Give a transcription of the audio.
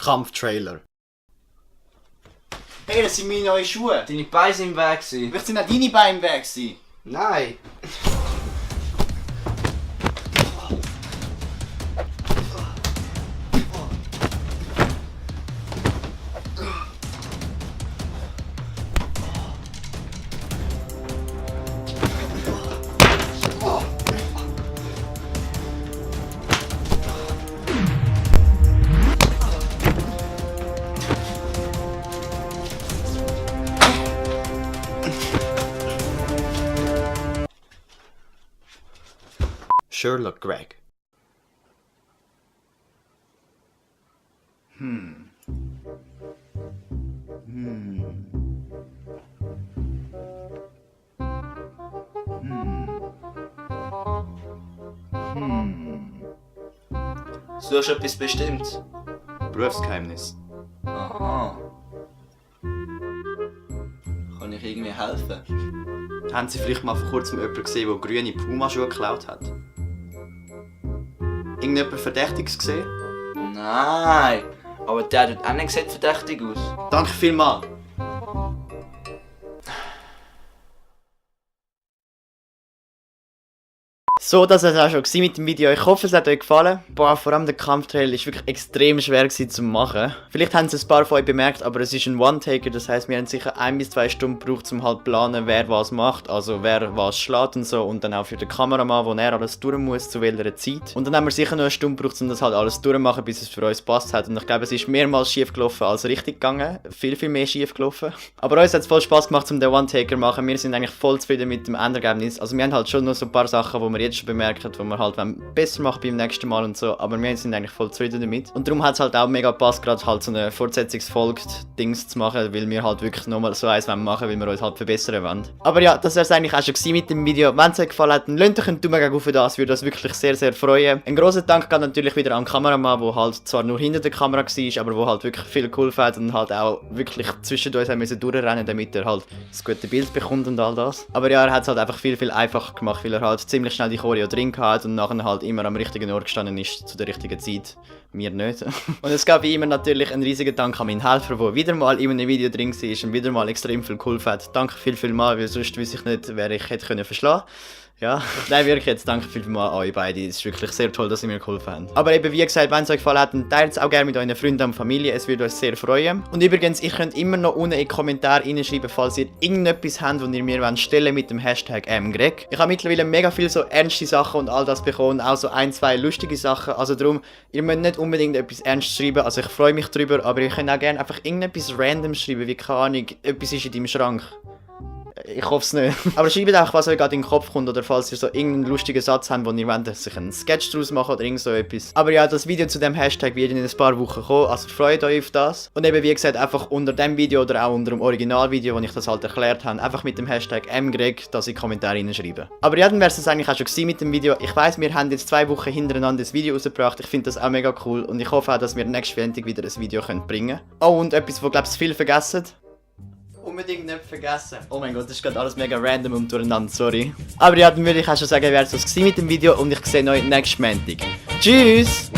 Kampftrailer. Hey, das sind meine neuen Schuhe. Deine Beine sind im Weg gewesen. Vielleicht sind auch deine Beine im Weg gewesen. Nein. Sherlock Greg. Suchst du etwas Bestimmtes? Berufsgeheimnis. Aha. Kann ich irgendwie helfen? Haben Sie vielleicht mal vor kurzem jemanden gesehen, der grüne Puma-Schuhe geklaut hat? Irgendjemand Verdächtiges gesehen? Nein. Aber der tut auch nicht verdächtig aus. Danke vielmals. So, das war es auch schon mit dem Video. Ich hoffe, es hat euch gefallen. Boah, vor allem der Kampftrailer war wirklich extrem schwer zu machen. Vielleicht haben es ein paar von euch bemerkt, aber es ist ein One-Taker. Das heisst, wir haben sicher 1 bis 2 Stunden gebraucht, um halt zu planen, wer was macht. Also wer was schlägt und so. Und dann auch für den Kameramann, wo er alles durch muss, zu welcher Zeit. Und dann haben wir sicher noch 1 Stunde gebraucht, um das halt alles durchzumachen, bis es für uns passt hat. Und ich glaube, es ist mehrmals schief gelaufen als richtig gegangen. Viel mehr schief gelaufen. Aber uns hat es voll Spaß gemacht, um den One-Taker zu machen. Wir sind eigentlich voll zufrieden mit dem Endergebnis. Also wir haben halt schon noch so ein paar Sachen, die wir jetzt schon bemerkt, wo wir halt besser machen beim nächsten Mal und so, aber wir sind eigentlich voll zufrieden damit. Und darum hat es halt auch mega gepasst, gerade halt so eine Fortsetzungsfolge-Dings zu machen, weil wir halt wirklich nochmal so eins machen, weil wir uns halt verbessern wollen. Aber ja, das wäre es eigentlich auch schon mit dem Video. Wenn es euch gefallen hat, dann lasst euch einen Daumen auf das, würde uns wirklich sehr, sehr freuen. Ein grosser Dank geht natürlich wieder an den Kameramann, der halt zwar nur hinter der Kamera war, aber wo halt wirklich viel geholfen hat und halt auch wirklich zwischen uns haben durchrennen, damit er halt das gute Bild bekommt und all das. Aber ja, er hat es halt einfach viel einfacher gemacht, weil er halt ziemlich schnell die Choreo drin hatte und nachher halt immer am richtigen Ort gestanden ist, zu der richtigen Zeit. Wir nicht. Und es gab wie immer natürlich einen riesigen Dank an meinen Helfer, der wieder mal in einem Video drin war und wieder mal extrem viel geholfen hat. Danke viel mal, weil sonst wüsste ich nicht, wer ich hätte verschlagen können. Ja, nein, wirklich jetzt danke vielmals an euch beide. Es ist wirklich sehr toll, dass ihr mir geholfen habt. Aber eben, wie gesagt, wenn es euch gefallen hat, dann teilt es auch gerne mit euren Freunden und Familie. Es würde uns sehr freuen. Und übrigens, ihr könnt immer noch unten in die Kommentare reinschreiben, falls ihr irgendetwas habt, das ihr mir stellen mit dem Hashtag #Greg. Ich habe mittlerweile mega viel so ernste Sachen und all das bekommen, auch so 1, 2 lustige Sachen. Also darum, ihr müsst nicht unbedingt etwas ernst schreiben. Also ich freue mich drüber, aber ihr könnt auch gerne einfach irgendetwas random schreiben, wie keine Ahnung, etwas ist in deinem Schrank. Ich hoffe es nicht. Aber schreibt auch, was euch gerade in den Kopf kommt oder falls ihr so irgendeinen lustigen Satz habt, wo ihr wollt, dass ich einen Sketch daraus mache oder irgend so etwas. Aber ja, das Video zu dem Hashtag wird in ein paar Wochen kommen, also freut euch auf das. Und eben wie gesagt, einfach unter dem Video oder auch unter dem Originalvideo, wo ich das halt erklärt habe, einfach mit dem Hashtag #Greg, dass in die Kommentare reinschreiben. Aber ja, dann wäre es eigentlich auch schon gewesen mit dem Video. Ich weiss, wir haben jetzt 2 Wochen hintereinander das Video rausgebracht. Ich finde das auch mega cool und ich hoffe auch, dass wir nächste Woche wieder ein Video bringen können. Oh, und etwas, wo glaube ich viele vergessen. Unbedingt nicht vergessen. Oh mein Gott, das ist gerade alles mega random und durcheinander, sorry. Aber ja, dann würde ich auch schon sagen, wäre es das mit dem Video und ich sehe euch nächsten Montag. Tschüss!